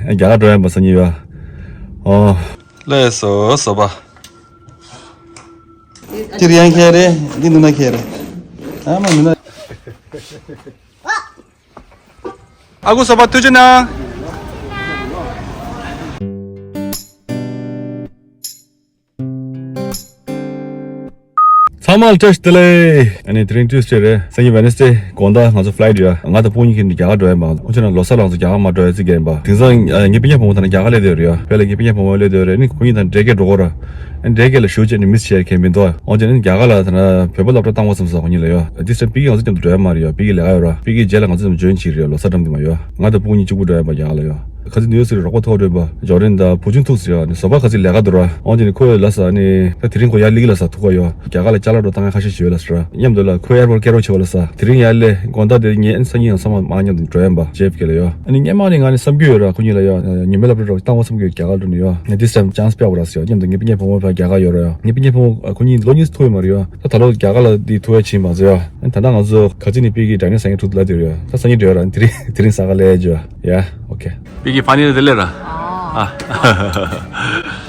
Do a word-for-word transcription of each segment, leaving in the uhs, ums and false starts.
རྒྱ་གར་འགྲོ་ཡིན་པ་སང་ཉིན་ཡོད། ཨོ། ལགས་སོ་སོ་པ། འདི་རིང་ཁྱེད་རེད། འདི་ནུ་ན་ཁྱེད་རེད། ཨ་མ་ནུ་ན། ཨ་ཁུ་སོ་པ་ཐུགས་རྗེ་གནང་། ཚང་མ་ལ་བཀྲ་ཤིས་བདེ་ལེགས། ཨ་ནི་དེ་རིང་ཊུ་སི་ཌེ་རེད། སང་ཉིན་ཝེ་ནེ་སི་ཌེ། དགོང་དག་ང་ཚོ་ཕ་ལའི་ཊི་ཡོད། ང་དང་སྤུན་གཉིས་ཁྱེད་རྒྱ་གར་འགྲོ་ཡ་ཡིན་པ། འོ་ཅི་ན་ལོ་གསར་ལ་ང་ཚོ་རྒྱ་གར་མ་འགྲོ་ཡ་རྩིས་རྒྱག་ཡིན་པ། དེང་སང་ངའི་སྤུན་ཀྱག་བུ་མོ་ད་ནི་རྒྱ་གར་སླེབས་བསྡད་ཡོད་རེད་ཡ། བོད་ལ་ངའི་སྤུན་ཀྱག་བུ་མོ་སླེབས་བསྡད་ཡོད་རེད། ཨ་ནི་ཁོ་གཉིས་དང་འདྲེ་སྐད་འགྲོ་གོ་ར། ཨ་ནི་འདྲེ་སྐད་ལ་ཞུ་བྱས་ནས་མི་སི་བྱས་མཁན་མི་འདུག་འོ་ཅི་ན་རྒྱ་གར་ལ་ད་ན་བོད་པ་སློབ་གྲྭ་བཏང་བ་ཙམ་སོགས་ཁོ་གཉིས་ལ་ཡོད། དེ་སང་པི་ཀི་ང་ཚོ་མཉམ་དུ་འགྲོ་ཡ་མ་རེད་ཡ། པི་ཀི་ལས་ཀ་ཡོད་ར། པི་ཀི་རྗེས་ལ་ང་ཚོ་མཉམ་དུ་འཇོན་བྱེད་རེད་ཡ། ལོ་གསར་འགྲམ་དུ་མ་ཡོད། ང་དང་སྤུན་གཉིས་གཅིག་པུ་འགྲོ་ཡ་ཡིན་པ་རྒྱ་གར་ལ་ཡ། ཁ་ཚི་ནིའུ་ཡོག་སི་ཊི་རོགས་པ་ཐུག་འགྲོ་ཡིན་པ། ཇོ་རིན་དང་བུ་ཆུང་ཐུག་ཟེར་ཡ་ནི་སོ་པ་ཁ་ཚི་ལས་ཀ་འདུག་ར། འོ་དེ་ནི་ཁོས་ལ་ས་ནི་ད་དེ་རིང་ཁོ་ཡར་སླེབས་ཀྱི་ལ་ས་ཐུག་ག་ཡོད། རྒྱ་གར་ལ་ཅ་ལག་འགྲོ་བཏང་ཡ་ཁ་ཤས་ཤིག་ཡོད་ལ་ས་ར། མཉམ་དུ་ལ་ཁོས་ཨེར་པོར་ཊི་སྐད་རོགས་བྱེད་པ་ལ་ས། དེ་རིང་ཡར་སླེབས། དགོང་དག་དེ་ངས་སང་ཉིན་ཡང་ཚང་མ་མ་མཉམ་དུ་འགྲོ་ཡིན་པ། ཇེབ་སྐད་ལ་ཡོད། ཨ་ནི་སྔན་མ་ནི་ང་ནི་བསམ་རྒྱུ་ཡོད་ར། ཁོ་གཉིས་ལ་ཡ་ཉི་མའི་སློབ་གྲྭ་རོགས་བཏང་བ་བསམ་རྒྱུ་ཡོད། རྒྱ་གར་འགྲོ་ནི་ཡོད། ངས་this time chance་སྤྲད་པ་ར་ཟེར་ཡ། མཉམ་དུ་ངའི་སྤུན་ཀྱག་བུ་མོ་ཕར་རྒྱ་གར་ཡོད་ར་ཡ། ངའི་སྤུན་ཀྱག་བུ་མོ་ཁོ་གཉིས་ལོ་གཉིས་ཐུག་ཡོད་མ་རེད་ཡ། ད་ད་ལོ་རྒྱ་གར་ལ་འདི་ཐུག་ཡ་ཕྱིན་མ་ཟེར་ཡ། ཨ་ནི་ད་ལྟ་ང་ཚོ་ཁ་ཚི་ནི་པི་ཀི་ཌའི་ནིང་སང་ཉིན་ཐུག་ལ་དེ་རེད་ཡ། ད་སང་ཉིན་འགྲོ་ཡ་ར། དེ་རིང་དེ་རིང་ས་ག་ལས་ཡ་ཇོ་ཡ། ཨོ་ཁེ། པི་ཀི་ཕ་ནི་དེ་ལས་ར། ཨ།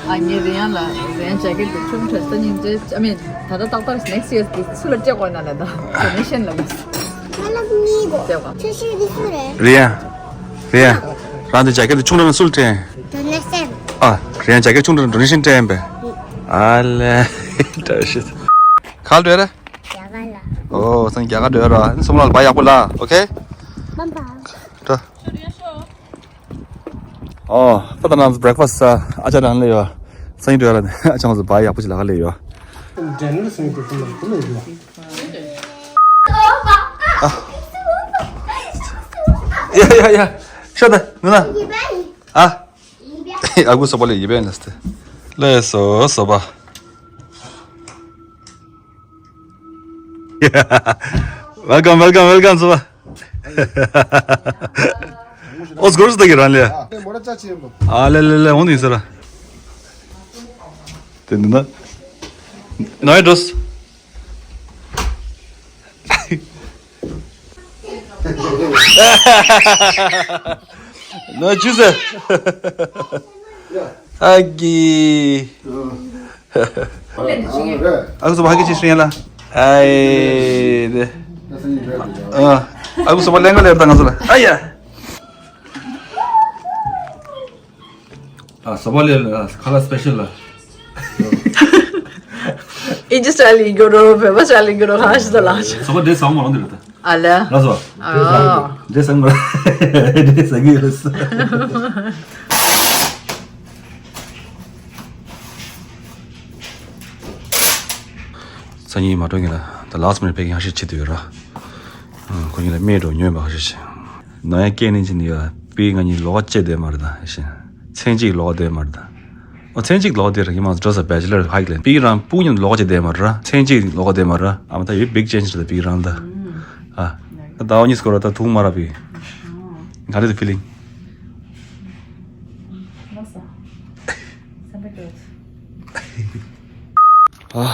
ཨ་ངས་རེ་ཡང་ལ་རེ་ཡང་ཇེ་ཀེཊ་དེ་ཆུང་དྲགས། ད་ཉིན་ཇེ་ཨ་མི་ད་ལྟ་ཏག་ཏག་ནེག་སི་ཡར་དེ་སུ་ལ་སྤྲད་དགོས་ན་ལ་ད་ཌོ་ནེ་ཤན་ལ་མི་སྤྲད་དགོས། རེ་ཡང་། རེ་ཡང་། རང་དེ་ཇེ་ཀེཊ་དེ་ཆུང་དྲགས་ན་སུ་ལ་སྤྲད་ཡིན། ཌོ་ནེ་ཤན། ཨ། རེ་ཡང་ཇེ་ཀེཊ་ཆུང་དྲགས་ན་ཌོ་ནེ་ཤན་སྤྲད་ཡིན་པས། ཨ་ལེ། བཀྲ་ཤིས། ག་ལ་འགྲོ་ར། རྒྱ་གར་ལ། ཨོ་སང་རྒྱ་གར་འགྲོ་ར། སོམ་ལ་བ་ཡག་པོ་ལ། ཨོ་ཁེ། མམ་པ། འགྲོ། ཨོ། ད་ད་ནང་བྷི་རེག་ཕ་སི་ཨ་ཅག་རང་ལས་ཡོད། སང་ཉིན་འགྲོ་ཡ་ལ་ཨ་ཅག་ང་ཚོ་བ་ཡག་པོ་ཅིག་ལ་ག་ལས་ཡོད། ཨ། ཡ་ཡ་ཡ། ཤོད་ད་ནུ་ན། ཨ། ཨ་ཁུ་སོ་པ་ལས་ཡི་བས་ན་སྟེ། ལགས་སོ་སོ་པ། Welcome, welcome, welcome, སོ་པ། ཨོ་སྒོར་སུ་ད་གི་རང་ལས། ཨ་ལེ་ལེ་ལེ། འོང་དུ་ཡིན་ཟེར་ར། དེ་འདི་ན། ནའི་འགྲོས། ནའི་ཇུ་ཟེར། ཨ་གི། ཨ་ཁུ་སོ་པ་ཧ་གི་ཅི་ཤེས་ཡ་ལ། ཨའི་དེ། ཨ། ཨ་ཁུ་སོ་པ་ལེན་ག་ལེར་ད་ང་ཚོ་ལ། ཨ་ཡ། ཨ་སོ་པ་ལེར་ལ་ཁ་ལག་སི་པེ་ཤལ་ལ། ཨིན་ཇི་སི་ཊའི་ལ་ཡིན་གྱི་རོ། བོད་པ་སི་ཊའི་ལ་ཡིན་གྱི་རོ། ཁ་ཤས་ད་ལ། སོ་པ་འདྲེ་ཟ་མ་རུང་དེ་རེད་ད། ཨ་ལ། ལ་སོ། ཨ། འདྲེ་ཟ་མ་རུང་། འདྲེ་ཟ་གི་ཡོད་ལ་སོ། སང་ཉིན་མ་འགྲོ་ངེས་ལ། ད་ལཱ་སི་མི་ནིཊ་པེ་ཀིང་ཧ་ཤེད་བྱེད་དུ་ཡོད་ར། ཁོ་གཉིས་ལ་རྨས་འགྲོ་ཉོས་པ་ཧ་ཤེད་བྱེད། ནང་ཡ་སྐད་ནི་ཅི་ནི་ཡོད། པི་ང་གཉིས་ལོགས་ཀ་བཅད་བསྡད་མ་རེད་ད་ཤེད། མཚན་གཅིག་ལོགས་ཀ་བསྡད་མ་རེད་ད། ཨོ་མཚན་གཅིག་ལོགས་ཀ་བསྡད་ར། ཡིན་མ་འགྲོ་ས་བེ་ཅི་ལར་ཧའི་ཀི་ལེན། པི་རང་སྤུ་གཉིས་ལོགས་ཀ་བཅད་བསྡད་མ་རེད་ར། མཚན་གཅིག་ལོགས་ཀ་བསྡད་མ་རེད་ར། ཨ་མ་ད་ཡོད་བིག་ཅེན་ཇི་རེད་ད་པི་རང་ད། ཨ། ད་ཟླ་བ་གཉིས་སྐོར་ར་ད་ཐུག་མ་ར་པི། ག་རེ་ད་ཕི་ལིང་། ཨ།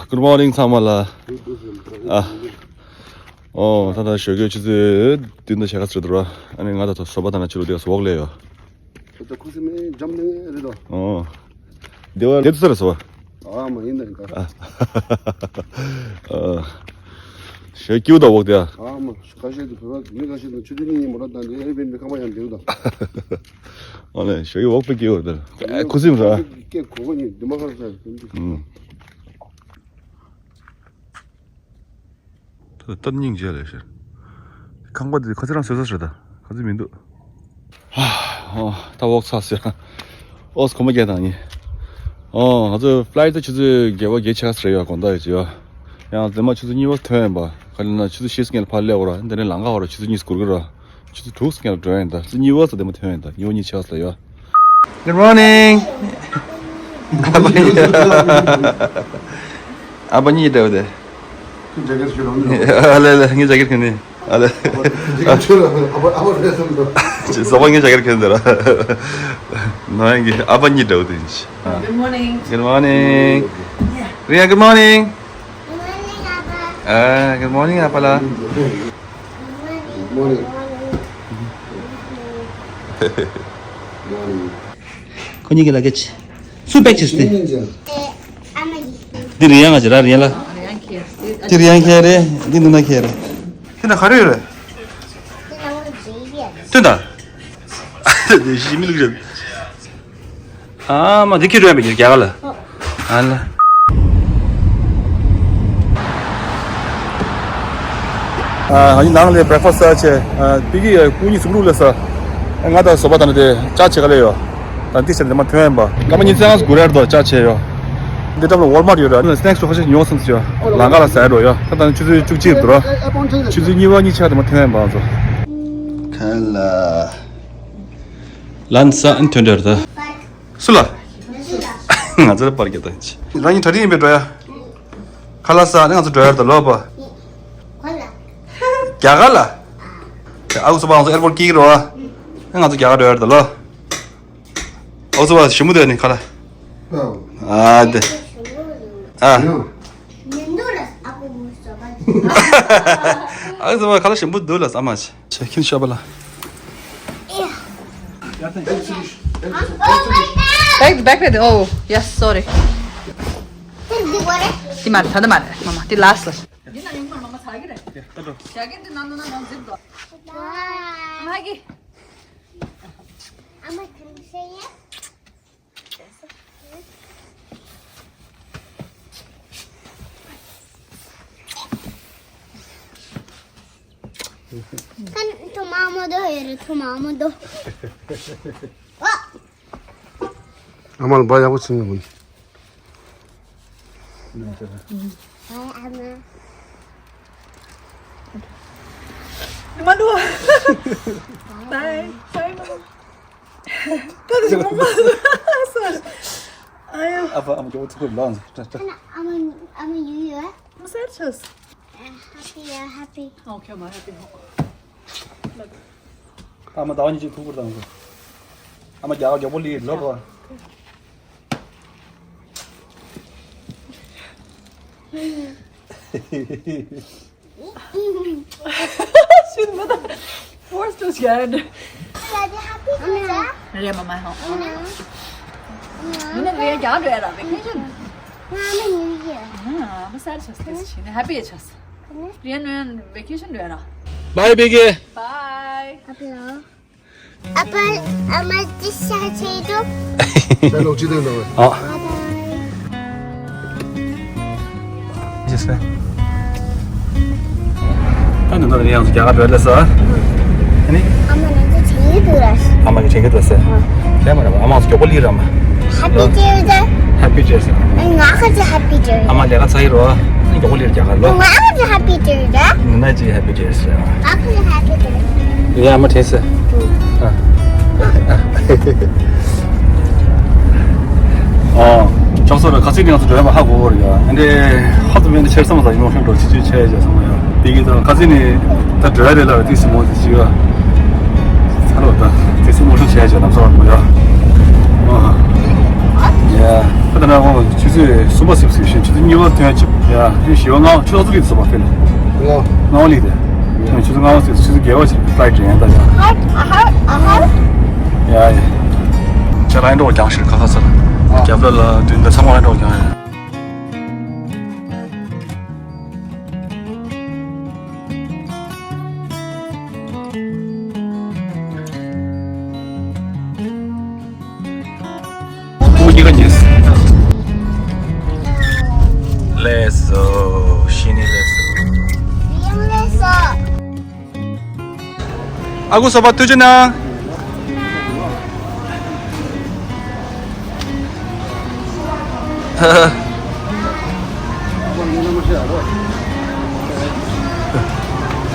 Good morning ཚང་མ་ལ། ཨ། ཨོ་ད་ད་ཞོགས་ཀས་ཆུ་ཚོད་བདུན་དང་ཕྱེད་ཀ་ཙམ་རེད་འདུག་ར། ཨ་ནི་ང་ད་ད་སོ་པ་ད་ན་ཆུ་ལོ་དེ་ག་སོ་འོག་ལས་ཡོད། ད་ཁུ་སིམ་མེ་འཇམ་ནེ་རེད་དོ། ཨོ། དེ་བ་དེ་ཚོ་ར་སོ། ཨ་མ་ཡིན་ད་ཡིན་ད། ཨ། ཞོགས་ཀྱི་ད་འོག་དེ། ཨ་མ་ཁ་ཤས་དུ་བོད་པ་མི་ཁ་ཤས་དུ་ཆུ་ཚོད་གཉིས་ཉིན་མོ་ར་དང་དེ་ཨེར་བི་ཨེན་བི་ཁང་པ་ཡང་འདེའུ་ད། ཨོ་ལེ་ཞོགས་ཀྱི་འོག་པེ་ཀྱི་འོག་དེ། ཁུ་སིམ་ར། ཀེ་གོ་གོ་ཉིན་དུ་མ་ཁ་ས། ཨུམ། ད་ལྟ་སྙིང་རྗེ་ལས་ཤར། ཁང་པ་འདི་ཁ་ཚི་རང་བཟོས་ས་རེད་ད། ཁ་ཚི་མི་འདུག་ཨོ་ད་འོག་ཚ་ཟེར། ཨོ་སྐོར་མ་རྒྱག་དང་ནི། ཨོ་ང་ཚོ་ཕ་ལའི་ཊི་ད་ཆུ་ཚོད་བརྒྱད་པ་བརྒྱད་ཆགས་ཟེར་ཡོད་དགོང་དག་ཡོད་ཅི་ཡོད། ཡང་དེ་མ་ཆུ་ཚོད་གཉིས་པ་ཐོན་ཡིན་པ། ག་ལེ་ན་ཆུ་ཚོད་བཞི་ཙམ་ལ་ཕར་སླེབས་འོ་ར། དེ་ནས་ལམ་ཁ་འོ་ར་ཆུ་ཚོད་གཉིས་འགོར་གི་ར། ཆུ་ཚོད་དྲུག་ཙམ་ལ་འགྲོ་ཡིན་ད། ཆུ་ཚོད་གཉིས་པ་ཙམ་དེ་མ་ཐོན་ཡིན་ད། གཉིས་པ་གཉིས་ཆགས་ལ་ཡོད། Good morning. ཨ་ཕ་གཉིས་འདྲ་བོ་དེ། ཁྱོད་ཇེ་ཀེཊ་ཞུ་རོགས་གནང་། ཨ་ལེ་ལེ་ངའི་ཇེ་ཀེཊ་གྱོན་ནི། ཨ་ལེ། ཇེ་ཀེཊ་ཞུ་རོགས་ཨ་ཕ་ཨ་ཕ་རེད་སོང་འགྲོ། ཟོག་པ་ངའི་ཇེ་ཀེཊ་གྱོན་འདུག་ར། ནང་གི་ཨ་ཕ་གཉིས་འདྲ་བོ་དེ་ཡིན་ཤི། Good morning. Good morning. Yeah. Ria, good morning. Good morning, ཨ་ཕ། ཨ། Good morning ཨ་ཕ་ལ། Good morning. ཁོ་གཉིས་ཀྱི་ལ་ཀེ་ཆི་སུ་པེག་ཆི་སྟེ། འདི་རི་ཡང་ང་ཅི་ར་རི་ཡང་ལ། འདི་རི་ཡང་ཁྱེད་རེད། འདི་ནུ་ན་ཁྱེད་རེད། དེ་ན་ག་རེ་ཡོད་རེད། ཐོན་ད། ཞི་མི་ལུག་རེད། ཨ་མ་འདི་ཁྱེད་རོལ་པའི་རྒྱ་གར་ལ། ཨ་ལ། ཨ་ནི་ནང་ལ་བྷེ་རེག་ཕ་སི་ཟ་བྱས། ཨ་པི་ཀི་སྐུ་ཉིད་གཟུགས་ལུགས་ལ་ཟ། ང་དང་བཟོ་པ་དང་དེ་ཅག་བྱེད་ག་ལས་ཡོད། ད་འདི་བྱས་ནས་མ་ཐོན་ཡིན་པ། སྐར་མ་ཉི་ཤུ་རྩ་ལྔ་སྒུག་རེད་དོ་ཅག་བྱས་ཡོད། འདི་འགྲམ་ལ་ཝོལ་མར་ཡོད་ར། སི་ནེག་སི་ཁ་ཤས་ཉོ་བསམ་སི་ཡོད། ལམ་ཁ་ལ་ཟ་ཡ་འགྲོ་ཡོད། ད་ད་ཆུ་ཚོད་བཅུ་གཅིག་འདུག་ར། ཆུ་ཚོད་གཉིས་པ་གཉིས་ཆ་དེ་མ་ཐོན་ཡིན་པ་ང་ཚོ། ཁ་ལ། ལན་ས་ཨན་ཐོན་འདྲ་རེད་ད། སུ་ལ། ང་ཚོ་ལ་པར་རྒྱག་ད་ཅི། རང་ཉིད་གྲ་སྒྲིག་ཡིན་པས་འགྲོ་ཡ། ཁ་ལག་ཟ་ནས་ང་ཚོ་འགྲོ་ཡ་རེད་ད་ལོ་པ། རྒྱ་གར་ལ། ཨ་ཁུ་བཟོ་པ་ང་ཚོ་ཨེར་པོར་ཊི་སྐྱེལ་གྱི་རེད་པ། ང་ཚོ་རྒྱ་གར་འགྲོ་ཡ་རེད་ད་ལོ། ཨ་ཁུ་བཟོ་པ་ཞིམ་པོ་འདུག་ནི་ཁ་ལག་ཨ་དེ། ཨ། ཨ་ཁུ་བཟོ་པ་ཁ་ལག་ཞིམ་པོ་འདུག་ལ་ས་མ་ཆེ། ཁྱིམ་ཤོག་པ་ལ། Back, back, back. Oh, yes, sorry. དེ་མ་རེད། ད་ལྟ་མ་རེད། མ་མ། དེ་ལ་སི་ཊི་ལ། ཡིན་ན་ཡོང་མ་མ་ཚ་གི་རེད། ཡ་ད་འགྲོ། ཞག་གི་དེ་ནང་དུ་ན་ནང་འཛིབ་དོ། ཨ་མ་གི། ཨ་མ་དེ་ཤེས་ཡ། ཁན་ཐུ་མ་མོ་དོ་ཡེ་རེ་ཐུ་མ་མོ་དོ། ཨ་མ་ལ་བ་ཡག་པོ་ཆིན་ནི་བུན། ཨ་མ། མ་འདུག Bye. Bye, མ་འདུག་ད་དེ་ཞིག་མ་མ་སོ། ཨ་ཡོ། ཨ་ཕ་ཨ་མ་ཀྱོག་ཐུག་ལ་ཟེར། ཨ་མ་ཨ་མ་ཡུ་ཡུ། མ་སེར་ཆོས། Happy, yeah, happy. Okay, མ་happy ཧོ། ཨ་མ་ཟླ་བ་གཉིས་ཀྱི་ཐུག་པར་དང་། ཨ་མ་རྒྱ་གར་མགྱོགས་པོ་ལི་ལོ་གོ། She's with us. Forced us, yeah. རེད་མ་མ་ཧོ། ནུ་ནུ་རེད་རྒྱག་འགྲོ་ཡ་ར་vacation. ང་མ་ཉིན་གྱི། ཨ་མ་སར་ཆོས་ཏེ་ཆི་ནི་happy ཆོས། རེད་ནུ་vacation འགྲོ་ཡ་ར། Bye, Biggie. Bye. Hello. ཨ་ཕ། ཨ་མ་ཅི་ཤ་ཆེ་འགྲོ། ཤ་ལོག་ཅི་དོན་དང་། ཨ། ཇི་སེ། ཨ་ནི་ནོར་ཡང་རྒྱ་གར་བྲོས་ལ་ས། ཨ་ནི། ཨ་མ་ང་ཚོ་བྱེད་ཀྱི་འདུག་ལ། ཨ་མ་གི་བྱེད་ཀྱི་འདུག་ཟེར། ཨ། དེ་མ་རེད་པ། ཨ་མ་ཚོ་མགྱོགས་པོ་ལི་ར་མ། Happy Tuesday. Happy Tuesday. ང་ཁ་ཅི་happy Tuesday. ཨ་མ་ལས་ཀ་ཚ་ཡི་རོ། ཨ་ནི་མགྱོགས་པོ་ལི་རྒྱ་གར་ལོ། ང་ཁ་ཅི་happy Tuesday. ནི་ན་ཅི་happy Tuesday. ཨ་ཁ་ཅི་happy Tuesday. ཡ་མ་དྲན་སེ། ཨ། ཨ། ཅོག་སོ་ར་ཁ་སི་ནང་དུ་འགྲོ་ཡ་མ་ཧ་གོ་བོར་ཡ། ཨ་འདྲེ་ཧ་ཏུ་མེན་ཆེར་སམ་ས་ཡོང་ཤོག་འགྲོ་ཅི་ཅི་ཆེ་ཡ་སམ་ཡ། དེ་གི་ད་ཁ་སི་ནི་ད་འགྲོ་ཡ་རེ་ལ་དེ་སི་མོ་དེ་ཅི་ཡ། ཚ་ལོ་ད་དེ་སི་མོ་ཤོག་ཆེ་ཡ་ལམ་སང་བ་ཡ། ཨ། ཡ། ད་ད་ན་ཧོ་ཆུ་ཚོད་གསུམ་པ་སིབ་སིབ་ཤིན་ཆུ་ཚོད་གཉིས་པ་ཐོན་ཆུ་ཡ། དེ་ཞི་བ་ང་ཆུ་ཚོད་ལི་སོ་པ་ཕེ་ལ། ང་ལི་དེ། ཆུ་ཚོད་ལྔ་པ་ཚོས་ཆུ་ཚོད་བརྒྱད་པ་ཞིག་ཕ་ལའི་ཊི་ཡིན་ད་ཡ། ཡ་ཡ། ཁྱེད་ལ་འགྲོ་རྒྱང་ཞིག་ཁ་ཁ་ཚར། རྒྱབ་ལ་ལ་མདུན་དུ་ཚང་མ་ལ་འགྲོ་རྒྱང་ཡ། ཀུ་ཉི་ག་ཉིས། ལེ་སོ། ཤི་ནི་ལེ་སོ། ཡང་ལེ་སོ། ཨ་ཁུ་བཟོ་པ་ཐུགས་རྗེ་གནང་།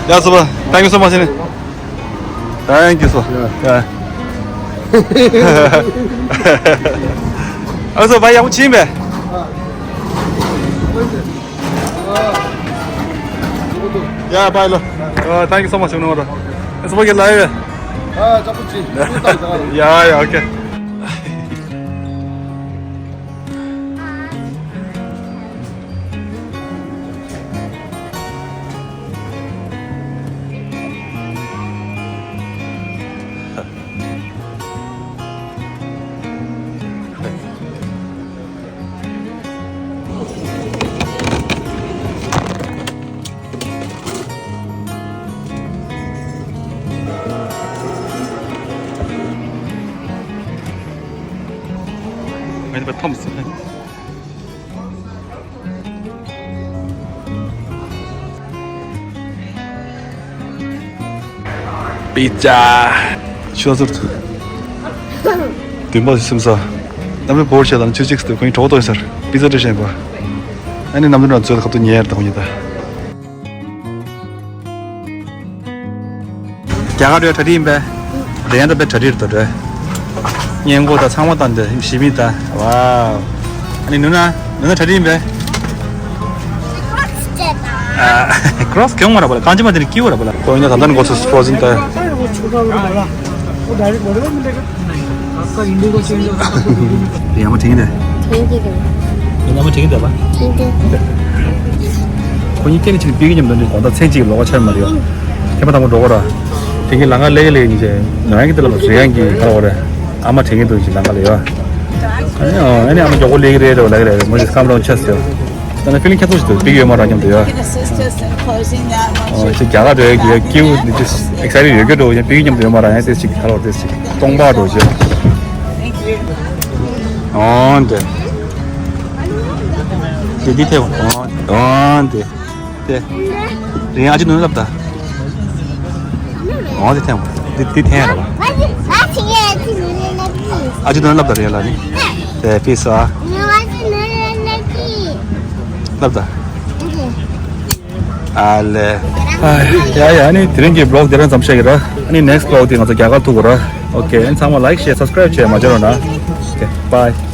ཡ་བཟོ་པ། Thank you so much. Thank you so. Yeah. ཨ་ཁུ་བཟོ་པ་ཡག་པོ་ཕྱིན་པས། Yeah, bye lo. Uh, thank you so much, you know. It's okay, live. Ah, chapu chi. Yeah, yeah, okay. ངས་པ་ཐོམ་སི། པི་ཛ། ཆུ་ཚོད་བདུན་པ་སུམ་ས། གནམ་རི་བོར་ཆེ་དང་ཆུ་གཅིག་སྟེ་ཁོང་གྲོགས་ཏོ་ཡིན་སར་པི་ཛ་འདྲ་བཞེངས་པ། ཨ་ནི་གནམ་རི་ནང་ཚོད་ཁ་ཏུ་ཉེར་དང་ཁོང་གཉིས་ད། རྒྱ་གར་རེད་གྲ་སྒྲིག་ཡིན་པས། རེད་ཡང་ད་དཔེ་གྲ་སྒྲིག་རེད་དོ་རེད། སྙན་གོ་ད་ཚང་མ་ད་འདི་ཞི་མི་ད། ཝའོ། ཨ་ནི་ནུ་ན་ནུ་ན་གྲ་སྒྲིག་ཡིན་པས། ཨ། ཀྲོས་གྱོང་མ་ར་བ་ལ་གང་ཅི་མ་དེ་ནི་ཀིའུ་ར་བ་ལ་ཁོ་ཡིན་ན་ད་ལྟ་ནི་གོ་ཚོད་ཕོ་ཟིན་ད། आपका Indigo change हो रहा है, आपको Indigo change हो रहा है। ཡ་མ་དྲན་གྱི་འདུག་དྲན་གྱི་འདུག་ཡ་མ་དྲན་གྱི་འདུག་པ། དྲན་གྱི་འདུག་ཁོ་གཉིས་སྐད་ཆ་ཅིག་སྤེལ་གྱི་མཉམ་དུ་འདི་དགོང་དག་མཚན་གཅིག་ལོགས་ཀ་ཆར་མ་རེད། ཁྱེད་མ་དང་པོ་འགྲོ་གོ་ར། དེ་གི་ལམ་ཁ་ལེ་གི་ལེ་གི་ནི་ཅེ་ནོ་ཡང་གི་དེ་ལ་མ་ཟེར་ཡང་གི་ག་ར་གོ་རེ། ཨ་མ་དྲན་གྱི་འདུག་ཅི་ལམ་ཁ་ལ་ཡོད། ཨ་ནི་ཨ་ནི་ཨ་མ་མགྱོགས་པོ་ལེ་གི་རེད་རེད་ལ་གི་རེད་མོ་ཅི་སྐམ་རོང་ཆ་སེ། ད་ནི་ཕི་ལིང་ཁྱད་མཚར་ཞིག་འདུག་སྤེལ་གྱི་ཡོད་མ་ར་མཉམ་དུ་ཡོད། ཨོ་ཅི་རྒྱ་གར་འགྲོ་ཡ་གི་ཡ་ཀིའུ་ནི་ཅི་ཨེག་སའི་ཊེཌ་ཡོད་གི་འགྲོ་ཡ་སྤེལ་གྱི་མཉམ་དུ་ཡོད་མ་ར་ཡང་དེ་ཅིག་ག་ར་གོ་དེ་ཅིག་སྟོང་པ་འགྲོ་ཅི། ཨོ་འདི། དེ་འདི་ཐེབས། ཨོ་འདི། དེ། རིང་ཨ་ཅི་ནུ་ལབ་ད། ཨོ་དེ་ཐེབས། དེ་དེ་ཐེབས་ར་བ། ཨ་ཅི་ནུ་ལབ་ད་རེད་ལ་ནི། དེ་ཕི་སོ་ཨ། ལབ་ད། ཨ་ལེ། ཡ་ཡ་ཨ་ནི་དེ་རིང་གི་བི་ལོག་དེ་རང་ཙམ་བཤད་ཀྱི་ར། ཨ་ནི་ནེགསི་བི་ལོག་དེ་ང་ཚོ་རྒྱ་གར་ཐུག་གི་ར། ཨོ་ཁེ། ཨ་ནི་ཚང་མ་ལའིཀ་ཤེར་སབ་སི་ཀ་རའིབ་བྱས་མ་བརྗེད་རོགས་གནང་། ཨོ་ཁེ། བྷའི།